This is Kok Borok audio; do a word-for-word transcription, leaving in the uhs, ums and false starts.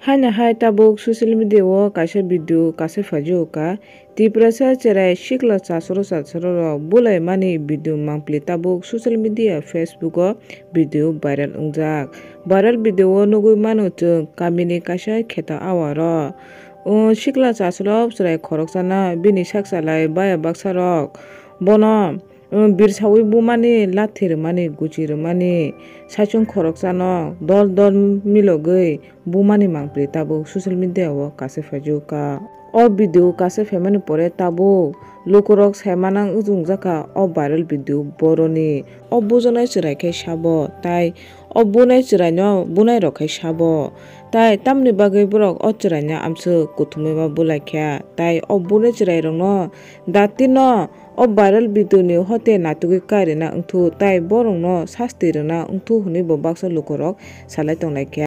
Haino hai tabuk social media o kaisa video kasai phaijago ka. Tiprasa cherai sikla chasro chasro rok bulai mani video mangpili tabuk social media Facebook o video viral wngjak. Viral video o nugui mano chwng kamini kaisa kheto awaro. O sikla chasro cherai khoroksano bini sak salai baya baksa rok bono, um, birsaui bumani, lathi rwmani, guchi rwmani, saichung khoroksano dol dol milogwi bumani mangpili tabuk social media o kasai phaijago ka. O video kasai phaimani pore tabuk lukurok saimanang wngjakha o viral video boroni. O bujaknai chwrai khe sabo, tai o bunai chwraino bunairok khe sabo. Tai tamni bagwi borok o chwraino amswk kuthumwi ma bulaikha, tai o bunai chwrairokno datino o viral video ni hote natugwi kai rwna wngthu, tai borokno sasti rwna wngthu hwnwi bo baksa lukurok salai tonglaikha.